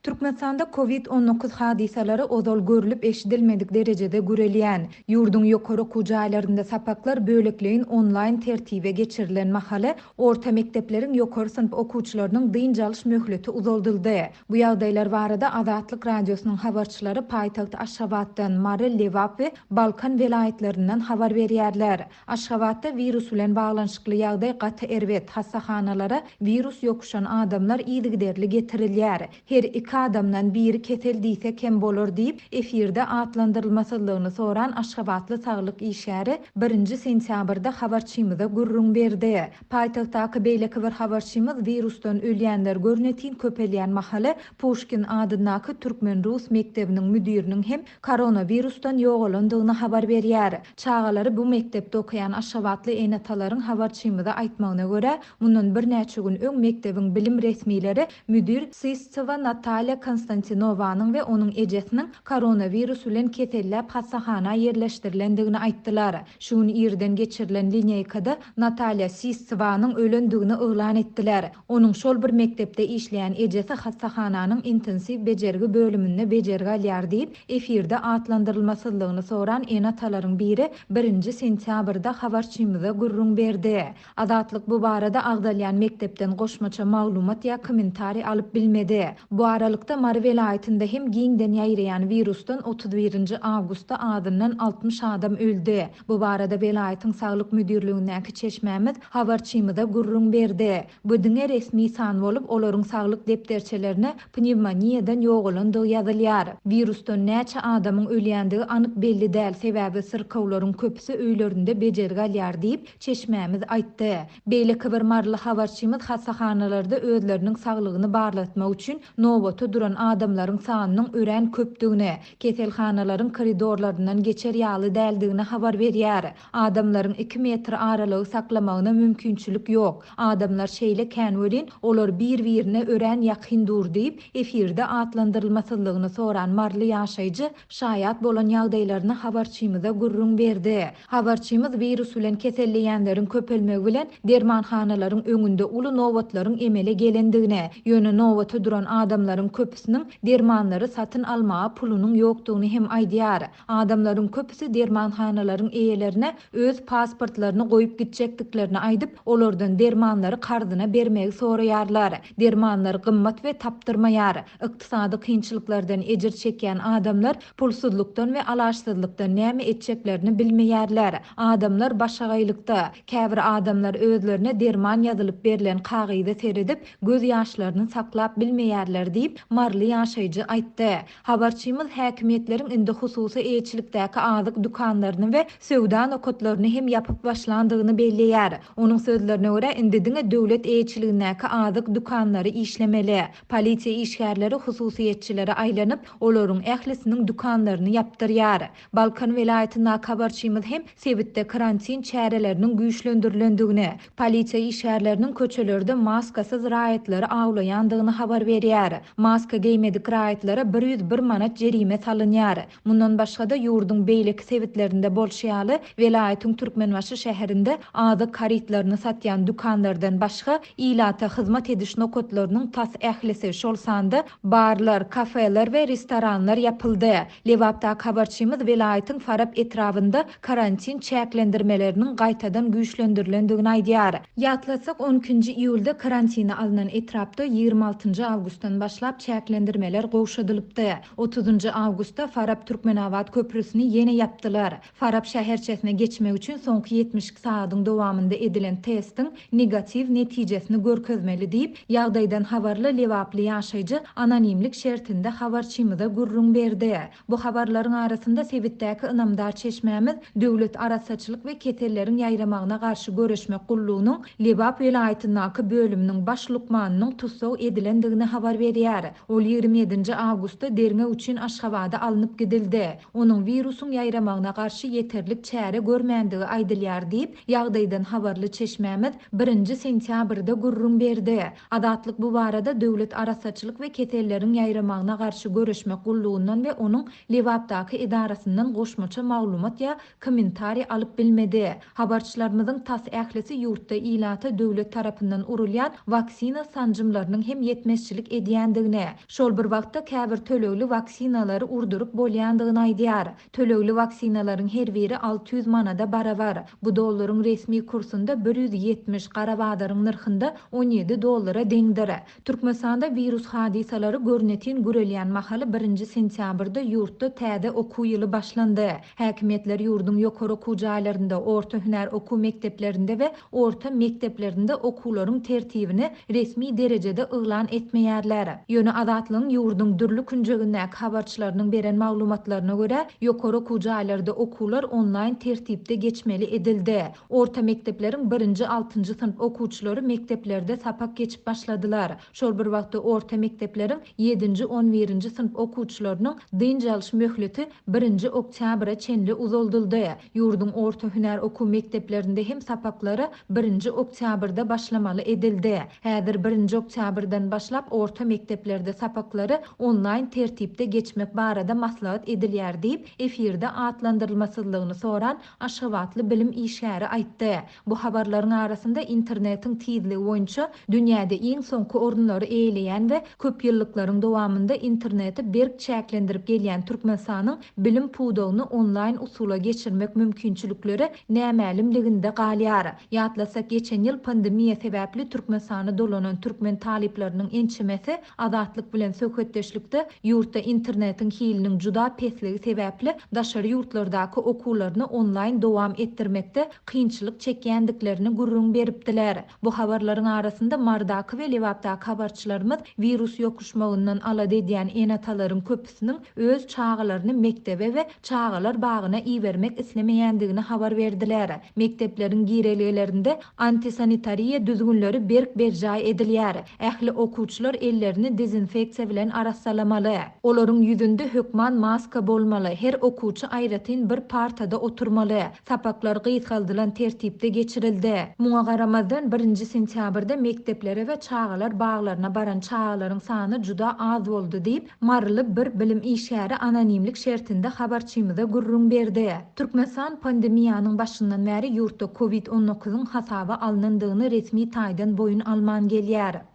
Türkmenistanda Covid 19 hadysalary ozal görlüp-eşidilmedik derejede gürelýän, ýurduň ýokary okuw jaýlarynda sapaklar bölekleýin onlaýn tertibe geçirilen mahaly, orta mekdepleriň ýokary synp okuwçylarynyň dynç alyş möhleti uzaldyldy. Bu ýagdaýlar barada Azatlyk Radiosynyň habarçylary paýtagt Aşgabatdan, Mary, Lebap we Balkan welaýatlaryndan habar berýärler. Aşgabatda wirus bilen baglanyşykly ýagdaý gaty erbet, hassahanalara wirus ýokuşan adamlar yzygiderli getirilýär. Her iki adamdan biri kesel diýsek hem bolar diýip, efirde atlandyrylmasyzlygyny soran aşgabatly saglyk işgäri birinji sentýabrda habarçymyza gürrüň berdi. Paýtagtdaky beýleki bir habarçymyz wirusdan ölýänler görnetin köpelýän mahaly Puşkin adyndaky türkmen-rus mekdebiniň müdiriniň hem koronawirusdan ýogalandygyny habar berýär. Çagalary bu mekdepde okaýan aşgabatly ene-atalaryň habarçymyza aýtmagyna görä, mundan birnäçe gün öň mekdebiň bilim resmileri müdir Sistsowa Natalýa Konstantinowanyň we onuň ejesiniň koronawirus bilen keselläp hassahana ýerleşdirilendigini aýtdylar. Şu gün irden geçirilen lineýkada Natalýa Sistsowanyň ölendigini yglan etdiler. Onuň şol bir mekdepde işleýän ejesi hassahananyň intensiw bejergi bölüminde bejergi alýar diýip, efirde atlandyrylmasyzlygyny soran ene-atalaryň biri birinji sentýabrda habarçymyza gürrüň berdi. Azatlyk bu barada agzalýan mekdepden goşmaça maglumat ýa kommentariý alyp bilmedi. Bu aralykda, Mary welaýatynda hem giňden ýaýraýan wirusdan 31 nji awgustda azyndan 60 adam öldi. Bu barada welaýatyň saglyk müdirligindäki çeşmämiz habarçymyza gürrüň berdi. Bu diňe resmi san bolup, olaryň saglyk depderçelerine pnewmoniýadan ýogalandygy ýazylýar. Wirusdan näçe adamyň ölýändigi anyk belli däl, sebäbi syrkawlaryň köpüsi öýlerinde bejergi alýar diýip, çeşmämiz aýtdy. Beýleki bir maryly habarçymyz hassahanalarda özleriniň saglygyny barlatmak üçin nobata duran adamlaryň sanynyň örän köpdügini, keselhanalaryň koridorlaryndan geçer ýaly däldigini habar berýär. Adamlaryň iki metr aralygy saklamagyna mümkinçilik ýok. Adamlar şeýle kän welin, olar bir-birine örän ýakyn dur diýip, efirde atlandyrylmasyzlygyny soran maryly ýaşaýjy şaýat bolan ýagdaýlaryny habarçymyza gürrüň berdi. Habarçymyz wirus bilen keselleýänleriň köpelmegi bilen dermanhanalaryň öňünde uly nobatlaryň emele gelendigini, ýöne nobata duran adamlaryň köpüsiniň dermanlary satyn almaga pulunyň ýokdugyny hem aýdýar. Adamlaryň köpüsi dermanhanalaryň eýelerine öz pasportlaryny goýup gitjekdiklerini aýdyp, olardan dermanlary karzyna bermegi soraýarlar. Dermanlar gymmat we tapdyrmaýar. Ykdysady kynçylyklardan ejir çekýän adamlar Pulsuzlykdan we alaçsyzlykdan näme etjeklerini bilmeýärler. Adamlar başagaýlykda. Käbir adamlar özlerine derman ýazylyp berlen kagyza seredip, göz ýaşlaryny saklap bilmeýärler diýip, maryly ýaşaýjy aýtdy. Habarçymyz häkimiýetleriň indi hususy eýeçilikdäki azyk dükanlaryny we söwda nokatlaryny hem ýapyp başlandygyny belleýär. Onuň sözlerine görä, indi diňe döwlet eýeçiligindäki azyk dükanlary işlemeli. Polisiýa işgärleri hususyýetçilere aýlanyp, olaryň ählisiniň dükanlaryny ýapdyrýar. Balkan welaýatyndaky habarçymyz hem sebitde karantin çäreleriniň güýçlendirilendigini, polisiýa işgärleriniň köçelerde maskasyz raýatlary awlaýandygyny habar berýär. Maska geýmedik raýatlara 101 manat jerime salynýar. Mundan başga-da, ýurduň beýleki sebitlerinde bolşy ýaly, welaýatyň Türkmenbaşy şäherinde azyk harytlaryny satýan dükanlardan başga, ilata hyzmat ediş nokatlarynyň tas ählisi, şol sanda barlar, kafeler we restoranlar ýapyldy. Lebapdaky habarçymyz welaýatyň Farap etrabynda karantin çäklendirmeleriniň gaýtadan güýçlendirilendigini aýdýar. Ýatlatsak, on ikinji iýulda karantina alnan etrapda 26 njy awgustdan başlap çäklendirmeler gowşadylypdy. Otuzynjy awgustda Farap-Türkmenabat köprüsini ýene ýapdylar. Farap şäherçesine geçmek üçin soňky 72 sagadyň dowamynda edilen testiň negatiw netijesini görkezmeli diýip, ýagdaýdan habarly lebaply ýaşaýjy anonimlik şertinde habarçymyza gürrüň berdi. Bu habarlaryň arasynda sebitdäki ynamdar çeşmämiz Döwlet arassaçylyk we keselleriň ýaýramagyna garşy göreşmek gullugynyň Lebap welaýatyndaky bölüminiň baş lukmanynyň tussag edilendigini habar berýär. Ol 27 nji awgustda derňew üçin Aşgabada alnyp gidildi. Onuň wirusyň ýaýramagyna garşy ýeterlik çäre görmändigi aýdylýar diýip, ýagdaýdan habarly çeşmämiz birinji sentýabrda gürrüň berdi. Azatlyk bu barada Döwlet arassaçylyk we keselleriň ýaýramagyna garşy göreşmek gullugyndan we onuň Lebapdaky edarasyndan goşmaça maglumat ýa kommentariý alyp bilmedi. Habarçylarymyzyň tas ählisi ýurtda ilata döwlet tarapyndan urulýan waksina sanjymlarynyň hem ýetmezçilik edýändigini. edýändigini, şol bir wagtda käbir tölegli waksinalary urduryp bolýandygyny aýdýar. Tölegli waksinalaryň her biri 600 manada barabar. Bu dollaryň resmi kursunda 170, gara bazaryň nyrhynda 17 dollara deňdir. Türkmenistanda wirus hadysalary görnetin gürelýän mahaly birinji sentýabrda ýurtda täze okuw ýyly başlandy. Häkimiýetler ýurduň ýokary okuw jaýlarynda, orta hünär okuw mekdeplerinde we orta mekdeplerinde okuwlaryň tertibini resmi derejede yglan etmeýärler. Ýöne Azatlygyň ýurduň dürli künjegindäki habarçylarynyň beren maglumatlaryna görä, ýokary okuw jaýlarda okuwlar onlaýn tertipde geçmeli edildi. Orta mekdepleriň birinji-altynjy synp okuwçylary mekdeplerde sapak geçip başladylar. Şol bir wagtda orta mekdepleriň ýedinji-on birinji synp okuwçylarynyň dynç alyş möhleti birinji oktýabra çenli uzaldyldy. Ýurduň orta hünär okuw mekdeplerinde hem sapaklara birinji oktýabrda başlamaly edildi. Häzir birinji oktýabrdan başlap orta mekdeplerde sapaklary onlaýn tertipde geçmek barada maslahat edilýär diýip, efirde atlandyrylmasyzlygyny soran aşgabatly bilim işgäri aýtdy. Bu habarlaryň arasynda internetiň tizligi boýunça dünýäde iň soňky orunlary eýeleýän we köp ýyllyklaryň dowamynda interneti berk çäklendirip gelýän Türkmenistanyň bilim pudagyny onlaýn usula geçirmek mümkinçilikleri nämälimliginde galýar. Ýatlasak, geçen ýyl pandemiýa sebäpli Türkmenistana dolanan türkmen talyplarynyň ençemesi Azatlyk bilen söhbetdeşlikde ýurtda internetiň hiliniň juda pesligi sebäpli daşary ýurtlardaky okuwlaryny onlaýn dowam etdirmekde kynçylyk çekýändiklerini gürrüň beripdiler. Bu habarlaryň arasynda Marydaky we Lebapdaky habarçylarymyz wirus ýokuşmagyndan alada edýän ene-atalaryň köpüsiniň öz çagalaryny mekdebe we çagalar bagyna ibermek islemeýändigini habar berdiler. Mekdepleriň girelgelerinde Antisanitariýa düzgünleri berk berjaý edilýär. Ähli okuwçylar ellerini dezinfeksiýa bilen arassalamaly. Olaryň ýüzünde hökman maska bolmaly, her okuwçy aýratyn bir partada oturmaly. Sapaklar gysgaldylan tertipde geçirildi. Muňa garamazdan, birinji sentýabrda mekdeplere we çagalar baglaryna baran çagalaryň sany juda az boldy diýip, Maryly bir bilim işgäri anonimlik şertinde habarçymyza gürrüň berdi. Türkmenistan pandemiýanyň başyndan bäri ýurtda covid on dokuzyň hasaba alnandygyny resmi taýdan boýun alman gelýär.